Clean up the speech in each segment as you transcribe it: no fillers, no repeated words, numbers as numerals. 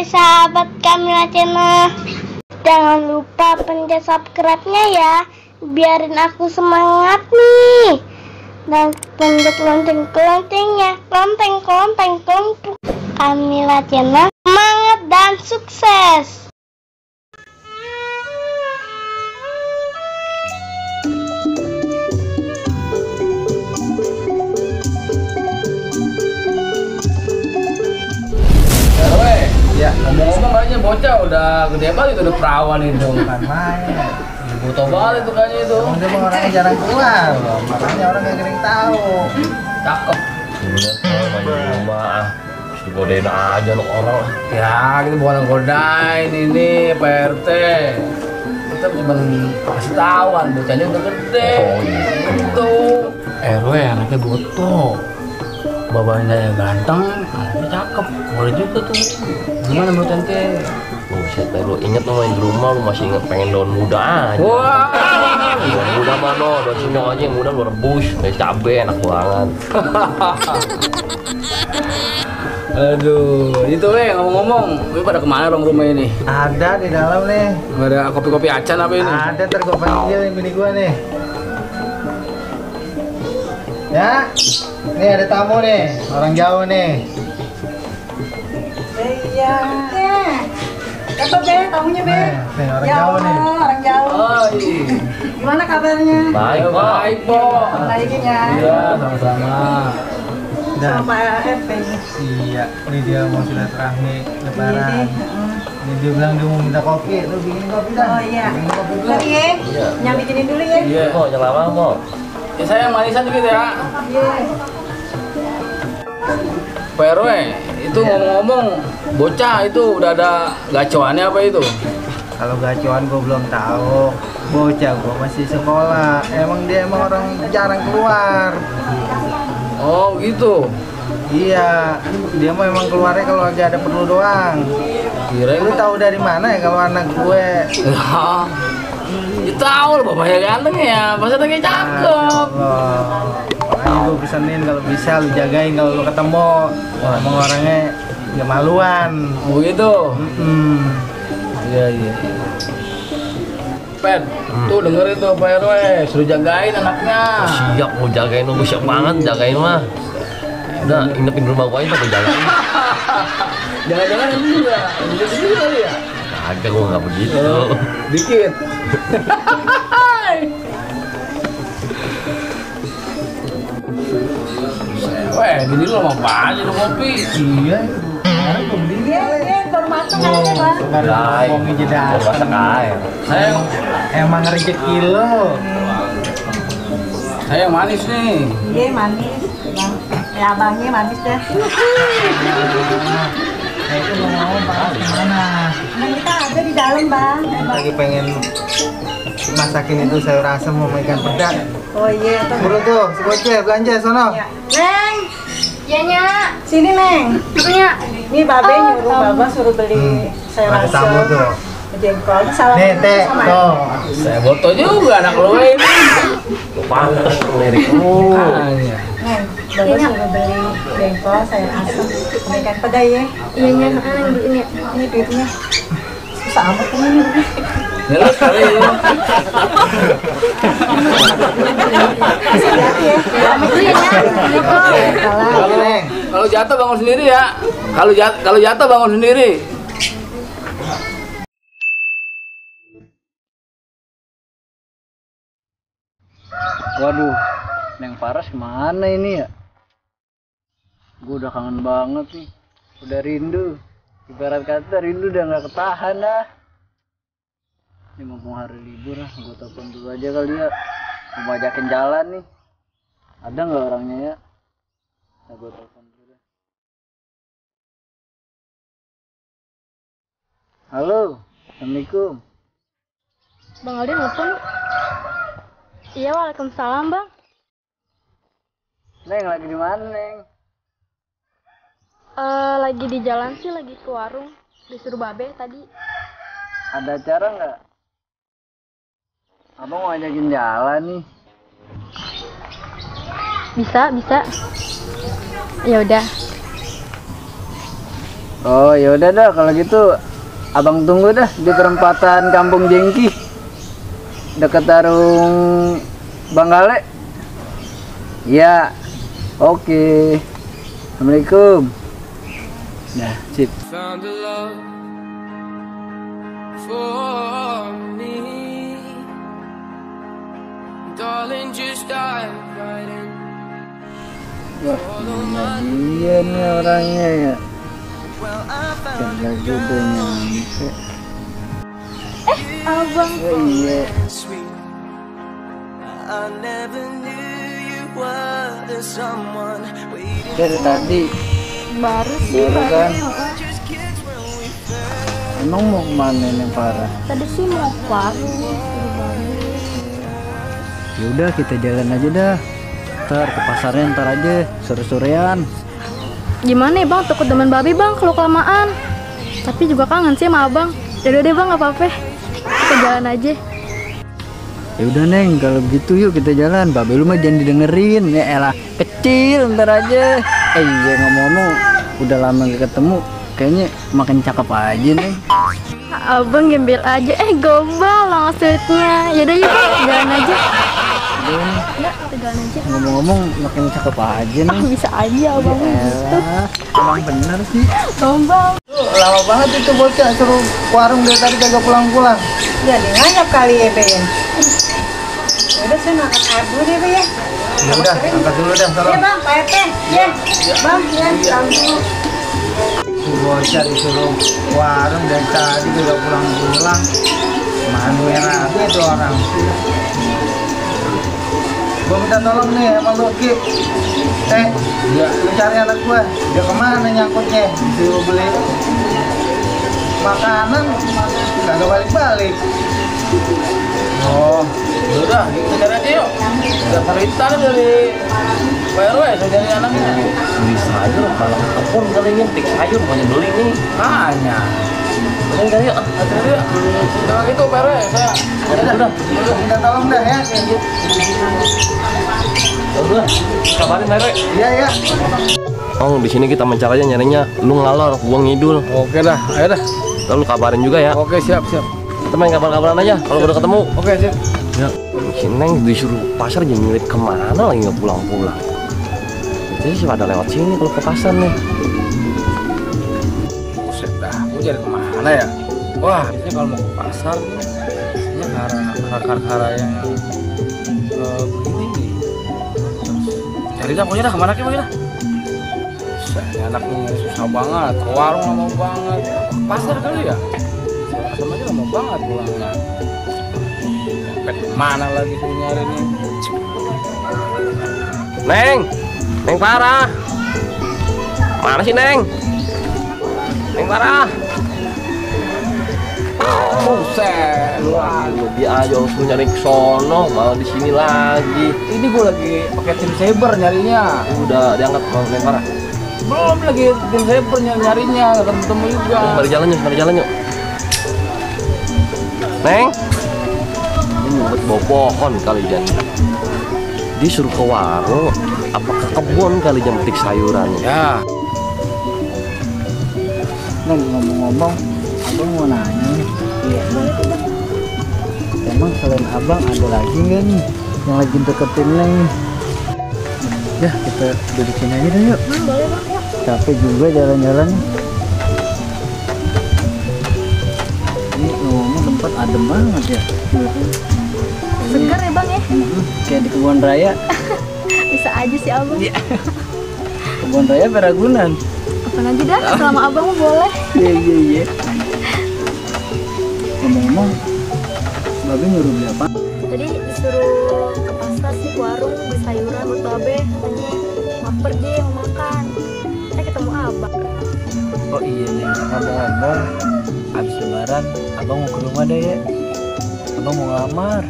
Hai sahabat Kamila Channel, jangan lupa pencet subscribe-nya ya, biarin aku semangat nih. Dan pencet lonceng-loncengnya, klonteng. Kamila Channel, semangat dan sukses. Ya, ngomong-ngomong kayaknya bocah udah gede banget itu, udah perawan itu. Bukan main. Butuh banget itu kayaknya itu. Emang dia mah orangnya jarang keluar loh, makanya orang gak kering tahu. Cakep. Lihat kalau main di rumah, terus digodain aja lo orang. Ya, kita bukan godain ini Pak RT. Kita cuma kasih tahuan, bocahnya udah gede. Oh iya. Itu. RW anaknya boto. Bapaknya ganteng, anaknya cakep. Boleh juga tuh. Gimana menurut ente? Buset, lo inget lo main di rumah, lo masih inget pengen daun muda aja. Wah. Daun muda mah lo, daun singkong aja yang muda lo rebus, kayak cabe enak banget. Aduh, itu ngomong-ngomong, ini pada kemana dong rumah ini? Ada di dalam nih. Nggak ada kopi-kopi acan apa ini? Ada, ntar gue panggil nih bini gue nih. Ya, nih ada tamu nih, orang jauh nih. Iya. Dapat deh tamunya, Be. Nih orang Ya jauh nih. Allah, orang jauh. Oh iya. Gimana kabarnya? Baik, Pak. Baik, Po. Baikin ya. Iya, sama-sama. Dah. Sama Pak RT. Iya, ini dia mau silaturahmi lebaran. Iya deh. Ini dia bilang dia mau minta kopi, lu bikinin kopi dah. Oh iya. Bikinin kopi dulu. Lagi ya? Iya. Yang bikinin dulu ya. Iya. Kok jangan lama kok. Ya, saya yang manisan gitu ya. Iya. Pak RW, itu ngomong-ngomong, bocah itu udah ada gacoannya apa itu? Kalau gacuan gue belum tahu. Bocah gue masih sekolah. Emang dia orang jarang keluar. Oh gitu. Iya, dia mah emang keluarnya kalau lagi ada perlu doang. Kirain Lu tahu dari mana ya kalau anak gue? Ya, ya tahu lah bapaknya ganteng ya, pasti anaknya cakep. Makanya gue pesenin kalau bisa lu jagain kalau lu ketemu. Wah, emang orangnya gak maluan. Oh gitu. Iya. Pen, tuh dengerin tuh Pak RW, suruh jagain anaknya. Siap mau jagain lo, siap banget jagain mah. Udah, inepin rumah gua aja, jagain. Jangan-jangan ini juga, ini kali ya? Kagak, gua nggak begitu. Dikit. Weh, gini lu mau apaan itu kopi? Iya. Sekarang gue beli Iya, iya, baru matang aja, Bang. Ada ngomongin jeda. Mau masak air. Saya Emang rezeki lo. yang manis nih. Iya, manis. Bang. Ya, abangnya manis dah. Saya itu mau ngomong Pak As gimana? Nah, kita ada di dalam, Bang. Lagi pengen masakin itu sayur asam sama ikan peda. Oh iya, tuh. Suruh tuh, si Bocah belanja sono. Ya. Neng, Ya Nyak, sini Neng. Nyak. Nih Babe Oh, nyuruh tamu. Baba suruh beli sayur Ada asam. tamu tuh. Jengkol. Salam Nih, Teh, sama tuh. Saya foto juga anak lu ini. Lu pantes lirik lu. Makanya. Neng, Baba suruh beli jengkol, sayur asam, sama ikan peda ya. Iya Nyak, yang beliin ya. Ini duitnya. Susah amat ini. Ya lu sekali ya. Hati-hati ya. Pamit dulu ya Nyak. Kalau Neng. kalau jatuh bangun sendiri ya. Kalau jatuh bangun sendiri. Waduh, Neng Paras kemana ini ya? Gue udah kangen banget nih, udah rindu. Ibarat kata rindu udah gak ketahan dah. Ini mumpung hari libur lah, gue telepon dulu aja kali ya. Mau ajakin jalan nih. Ada nggak orangnya ya? Nah, gue telepon dulu deh. Halo, Assalamualaikum. Bang Aldi nelfon. Iya, waalaikumsalam Bang. Neng lagi di mana Neng? Lagi di jalan sih, lagi ke warung. Disuruh Babe tadi. Ada acara nggak? Abang mau ajakin jalan nih. Bisa. Ya udah. Oh ya udah dah kalau gitu abang tunggu dah di perempatan Kampung Jengki dekat Tarung Banggale. Ya, oke. Assalamualaikum. Nah, sip. Found a love for me, darling, just dive right in. Wah, dia nih orangnya ya. Karena gue udah nyampe. Abang. Oh iya. Dari tadi Baru sih, baru kan. heeh. Emang mau kemana nih Farah? Tadi sih mau ke warung. Yaudah kita jalan aja dah. Ntar ke pasarnya ntar aja sore-sorean. Gimana ya bang, takut demen babi bang kalau kelamaan. Tapi juga kangen sih sama abang. Yaudah deh bang, gak apa-apa. Kita jalan aja. Ya udah Neng, kalau gitu yuk kita jalan. Babe lu mah jangan didengerin. Ya elah, kecil ntar aja. Iya ngomong-ngomong, udah lama gak ketemu. Kayaknya makin cakep aja Neng. Abang gembel aja, gombal maksudnya. Yaudah yuk bang, jalan aja. Udah, kita jalan aja. Ngomong-ngomong makin cakep aja Neng. Bisa aja abang gitu. Emang bener sih. Gombal. Lama banget itu bocah suruh warung dari tadi kagak pulang-pulang. Ya dia ngajak kali ya Be ya. Udah saya makan air dulu deh Be ya. Ya udah, angkat dulu dah Ya salam. bang, Pak RT. Ya, bang, ya, salam dulu. Tuh bocah disuruh warung dari tadi kagak pulang-pulang. Mana merah itu orang. Gua minta tolong nih sama lu Ki. Ya, lu cari anak gua. Dia kemana nyangkutnya? Disuruh beli makanan, kagak balik-balik. Oh, udah kita cari aja yuk. Udah perintah dari Pak RW, saya cari anaknya. Beli sayur malah ke kebun kali nyetik sayur banyak beli nih. Hanya. Udah kali yuk. Hati-hati ya. Kalau gitu Pak RW, saya Udah. Minta tolong dah ya. Udah. Kabarin Pak RW. Iya ya. Oh, di sini kita mencaranya nyarinya. Lu ngalor, gua ngidul. Oke dah, ayo dah. Lalu kabarin juga ya. Oke, siap. Kita main kabar-kabaran aja kalau udah ketemu. Oke, siap. Ya, si Neng disuruh pasar jadi milik kemana lagi nggak pulang-pulang. Jadi sih pada lewat sini kalau ke pasar nih. Buset dah, gue jadi kemana ya? Wah, biasanya kalau mau ke pasar biasanya hara-hara yang begini nih. Cari dah, pokoknya dah kemana kita dah. Ini anak nih susah banget, ke warung lama banget. Ke pasar kali ya? Sama aja lama banget pulangnya. Pet mana lagi tuh nyari nih? Neng Farah. Mana sih Neng Farah? Buset, Wah, dia aja harus nyari ke sono, malah di sini lagi. ini gue lagi pakai tim saber nyarinya. Udah diangkat sama Neng Farah. Belum lagi tim saber nyarinya, nggak ketemu juga. Mari jalan yuk. Neng, ini nyumpet bawah pohon kali Jan. Disuruh ke warung, apa ke kebun kali jam petik sayuran. Ya, Neng ngomong-ngomong, abang mau nanya nih. Iya. Emang selain abang ada lagi nggak nih yang lagi deketin Neng? Ya kita duduk sini aja deh yuk. Boleh bang, yuk. Capek juga jalan-jalan. Ini ngomong tempat adem banget ya. Segar ya bang ya? Kayak di kebun raya. Bisa aja sih abang. Kebun raya Peragunan. Kapan aja dah, selama abang mau boleh. Iya. Ngomong-ngomong, Babe nyuruh beli apa? Tadi disuruh ke pasar sih, ke warung, beli sayuran buat babe. Katanya lapar dia mau makan. Ketemu abang. Oh iya nih, ngomong-ngomong, abis lebaran, abang mau ke rumah deh ya. Abang mau ngelamar.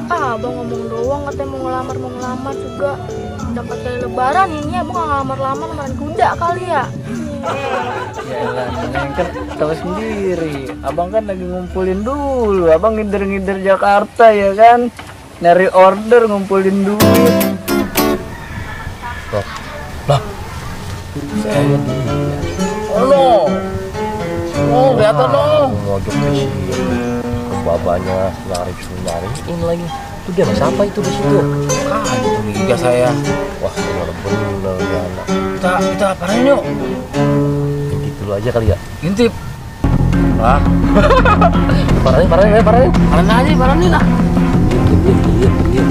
Abang ngomong doang, katanya mau ngelamar juga. Dapat kali lebaran ini abang nggak ngelamar-lamar, lamaran kuda kali ya. Ya elah, Neng kan tahu sendiri. Abang kan lagi ngumpulin dulu. Abang ngider-ngider Jakarta ya kan. Nyari order, ngumpulin duit. Lo kelihatan dong. Mojok di sini. Babanya nyariin lagi. Itu dia siapa itu di situ? Ah, itu liga saya. Wah, bener-bener ya anak. Kita parahin yuk. Gitu aja kali ya. Intip. Wah. parahin. Parahin aja, parahin lah. Diam.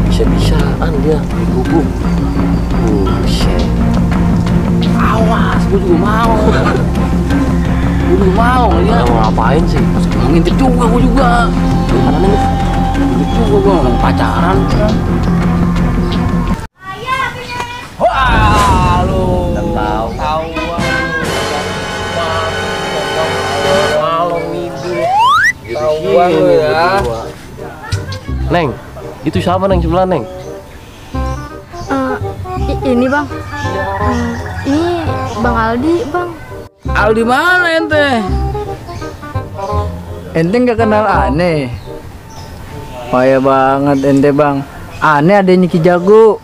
Bisa-bisaan dia di gubuk. Buset. Awas, gue juga mau. Ya. Mau ngapain sih? Ngintip juga gue juga. Ngintip juga gue ngomong pacaran. Wah, lu. Tahu. Malam minggu. Tahuan lu ya. Neng, itu siapa Neng sebelah Neng? Ini bang, ini Bang Aldi bang. Aldi mana ente? Ente nggak kenal aneh. Payah banget ente bang. Aneh adanya Ki Jago.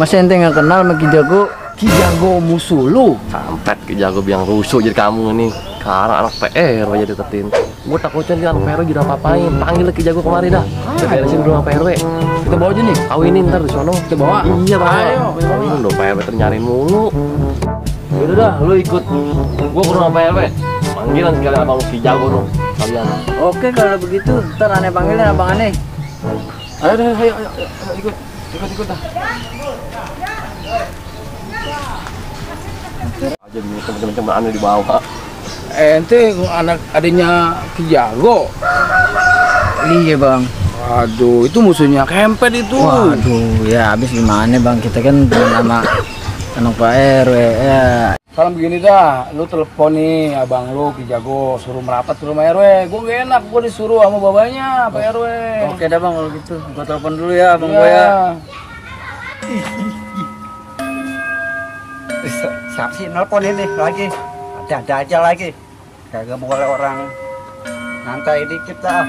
Masa ente nggak kenal sama Ki Jago? Ki Jago musuh lu. Sampet Ki Jago biang rusuh jadi kamu nih. Sekarang anak PR aja deketin. Gue takutnya dia anak PR jadi apa-apain. Panggil Ki Jago kemari dah. Kita beresin dulu sama PRW. Kita bawa aja nih. Kawinin ntar di sono. Kita bawa. Iya bang. Ayo. Kawinin dong PRW ternyariin mulu. Yaudah dah, lu ikut. Gue ke rumah PRW. Panggilan sekali abang Ki Jago dong. Kalian. Oke kalau begitu, ntar aneh panggilin abang aneh. Ayo, ikut dah. Aja macam-macam aneh di bawah. Ente anak adiknya Ki Jago. Iya bang. Waduh, itu musuhnya Kempet itu. Waduh, ya habis gimana bang, kita kan sama anak Pak RW ya. Kalau begini dah, lu telepon nih abang lu Ki Jago, suruh merapat ke rumah RW. Gue gak enak, gue disuruh sama babanya Pak RW. Oke dah bang kalau gitu, gua telepon dulu ya abang gua ya. Siapa sih nelpon ini lagi? Ada aja lagi. Kagak boleh orang ngantai dikit dah.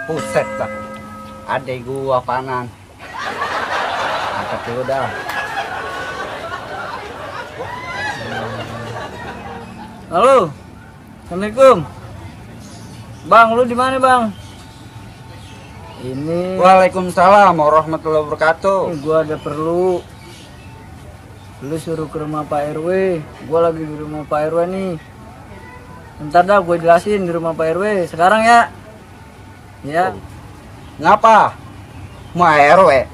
Buset dah. Adek gua panan. Angkat dulu dah. Halo, assalamualaikum. Bang, lu di mana bang? Ini. Waalaikumsalam warahmatullahi wabarakatuh. Gua ada perlu. Lu suruh ke rumah Pak RW. Gua lagi di rumah Pak RW nih. Ntar dah gue jelasin di rumah Pak RW. Sekarang ya. Ya. Ngapa? Mau RW?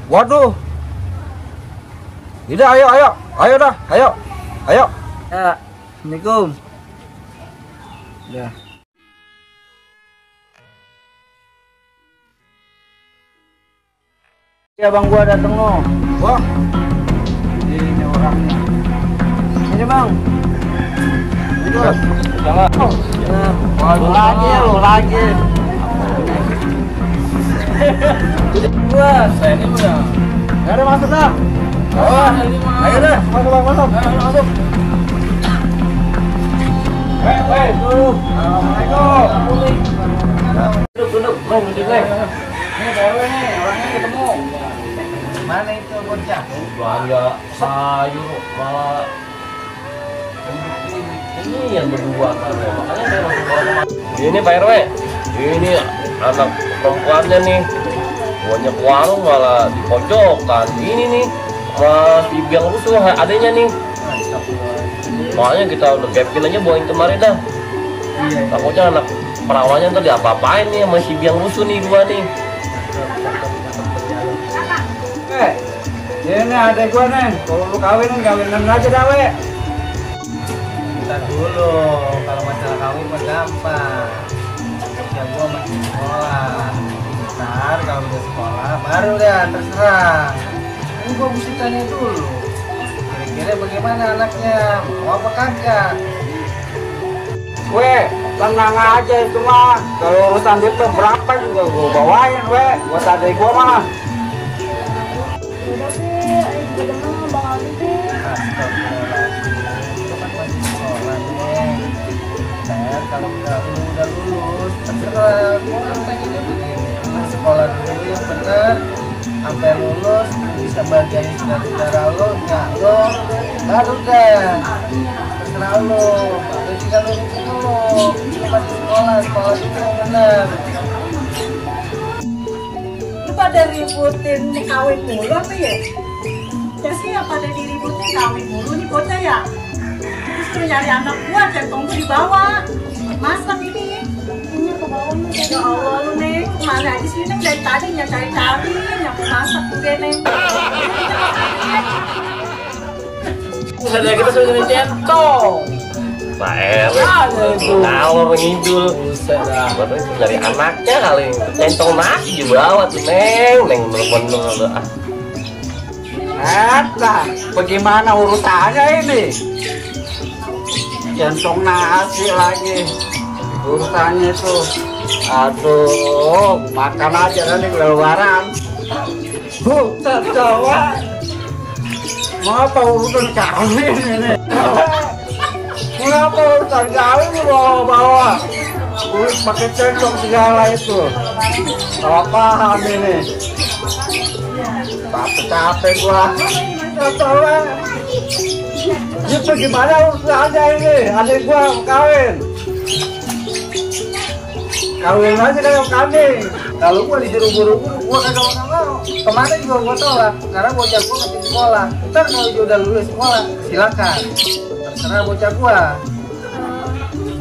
Waduh. Tidak, ayo dah, ayo. Ya. Assalamualaikum. Ya. Ya bang, gua dateng lo. Wah. Ini orangnya. Ini bang. Jangan. Waduh, lagi. Gua. Saya ini udah. Ya udah masuk dah. Oh, Ayo dah, masuk. masuk. Hei, Assalamualaikum. duduk, Neng. Ini Pak RW nih, orangnya ketemu. Mana itu bocah? Belanja sayur malah ini yang berdua kan makanya saya langsung bawa kemari. Ini Pak RW, ini anak perempuannya nih, buahnya ke warung malah di pojokan. Ini nih mas biang rusuh adanya nih, makanya kita udah gapin aja bawain kemari dah. Takutnya anak perawannya ntar diapa-apain nih sama si biang rusuh nih gua nih. Ini adek gua nih. Kalau lu kawinan aja dah, we. Bentar dulu, kalau masalah kawin mah gampang. Ya gua masih sekolah. Ntar kalau udah sekolah baru deh terserah. Ini gua mesti tanya dulu. Kira-kira bagaimana anaknya? Mau apa kagak? We, tenang aja itu mah. Kalau urusan duit tuh berapa juga gua bawain, we. Buat adek gua mah. Udah sih, ayo juga dengar Bang Aldi sih. Astagfirullahaladzim. Itu kan masih sekolah nih. Ntar kalau udah lulus, terserah. Gua kan pengennya begini. Sekolah dulu yang bener. sampai lulus bisa bagian saudara lo nggak lo baru deh terserah lo jadi kalau lo masih sekolah itu yang benar. Lu pada ributin kawin mulu apa ya? Ya sih ya pada diributin kawin mulu nih bocah ya. Terus suruh nyari anak gua centong di bawah. Masak ini. Ini ke bawah nih. Ya Allah lu Neng, kemana aja sih Neng dari tadi yang cari-cari, yang masak tuh deh Neng. Ada kita sudah centong. Pak RW ngalor ngidul dari anaknya kali centong nasi dibawa tuh neng bener-bener Bagaimana urusannya ini? Centong nasi lagi. Urusannya itu. Aduh, makan aja nanti lebaran. Bukan Jawa. Mau apa urusan kawin ini? Kenapa urusan kawin bawa-bawa? Pakai centong segala itu. Gak paham ini. Capek gua. Gak tau lah. Itu gimana urusannya ini? Adik gua kawin. Kawin aja kayak kambing. Kalau gua disuruh buru-buru, gua kagak mau. Kemarin juga gua tolak, karena bocah gua masih sekolah. Ntar kalau dia udah lulus sekolah, silakan. Terserah bocah gua.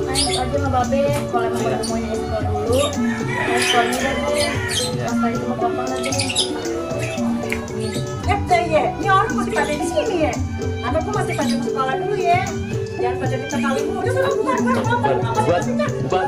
Main aja sama babe, kalau emang babe maunya sekolah dulu, sekolahnya deh. Pas itu mau potong aja. Ya, ini orang masih pada di sini ya. Anakku masih pada sekolah dulu ya. Jangan pada minta kawin mulu. Udah bukan.